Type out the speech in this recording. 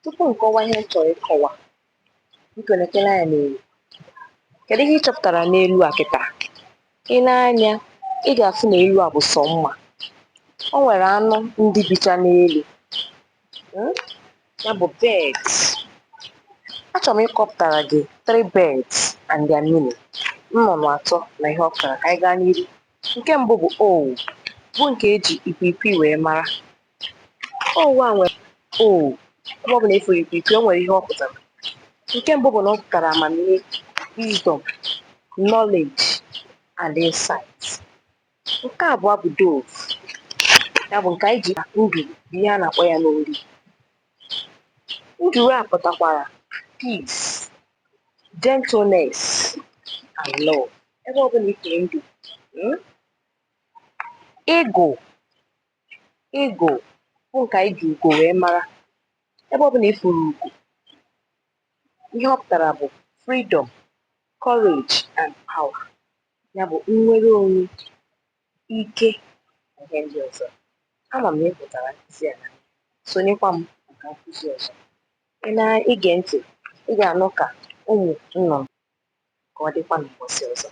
Tupu m kọwaa ihe m chọrọ ịkọwa, biko nekene anya n'elu. Kedu ihe ị chọpụtara n'elu a kịta? I nee anya, ị ga-afụ na elu a bụ sọ mma. O nwere anụ ndị bicha n'elu, ya bụ birds. Achọrọ m ịkọpụtara gị three birds and their meaning. Nnụnụ atọ na ihe ọ pụtara. Ka anyị gaa n'iru. Nke mbụ bụ owl, bụ nke eji ikwikwii wee mara. Owl a nwere owl, ebe ọ bụla ị fụrụ ikwikwii, o nwere ihe ọ pụtara. Nke mbụ bụ na ọ pụtara amamihe, wisdom, knowledge and insight. Nke abụọ bụ dove, ya bụ nke anyị ji nduru bụ ihe a na-akpọ ya n'olu. Nduru a pụtakwara peace, gentleness and love. Ebe ọbụla ị fụrụ nduru, Eagle, eagle bụ nke anyị ji ugo wee mara. Ebe ọbụla ị fụrụ ugo, ihe ọ pụtara bụ freedom, courage and power. Ya bụ nnwere onwe, ike na ihe ndị ọzọ. Ama m na ị hụtara nkụzi a n'anya. Sonyekwa m maka nkụzi ọzọ. Ị na-ige ntị, ị ga-anụ ka ụmụ nnụnụ. Ka ọ dịkwa n'ụbọchị ọzọ.